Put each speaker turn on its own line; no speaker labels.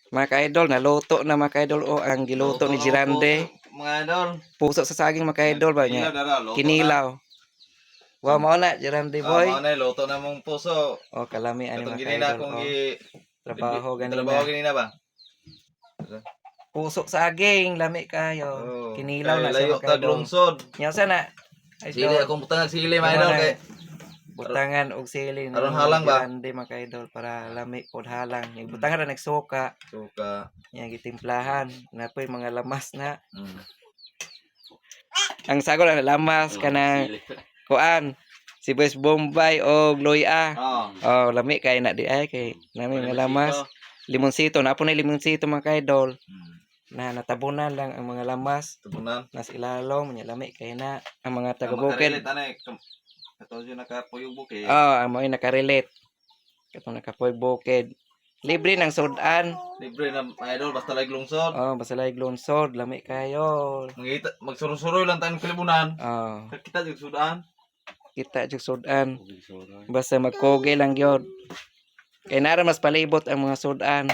Mga ka-idol, naluto na, mga ka-idol, oh, ang giluto ni
Luto na
Girande.
ang puso, mga idol.
Puso sa saging, mga ka-idol ba niya.
Kinilaw na ra, luto na.
Kinilaw. Wow, mao na Girande
Ah,
boy.
mao na, luto na mong puso.
Oh, kalami ani,
Katong
mga
ginina
ka-idol.
kong
Oh,
gi
trabaho ganina.
Trabaho ganina ba?
Puso saging, lami kayo.
Oh,
Kinilaw
kay
na siya,
layo
mga
tag
ka-idol.
lungsod.
Nya sa na?
Sili
Idol.
akong butangan sili, mga
Mao
idol,
na.
kay
Butangan og sili
Aron halang ba?
Girande, mga ka-idol, para lami pod halang. Yung butangan ra nagsuka,
Suka.
nya gitimplahan na po'y mga lamas na. Ang sagol ang lamas kanang kuan si Boys Bombay o Gloya.
Oh.
Oh, lami kay na di ay kay nami mga lamas. Limonsito, na po na limonsito, mga ka-idol. Na natabunan lang ang mga lamas
Tabunan.
nas ilalom nya lami kay na ang mga taga
Ang
bukid.
makarelate, anay, kato yun nakapuyog bukid.
Oh, ang mga nakarelate. Katong nakapoy bukid. Libre ng sudan.
Libre na, mga idol, basta like lungsod.
Oh, basta like lungsod, lami kayo.
Mangita, magsurusuroy lang tayong kalibunan.
Oh,
Kita yung sudan.
Kita jud sudan. Basta magkoge lang gyud. Kay nara mas palibot ang mga sudan.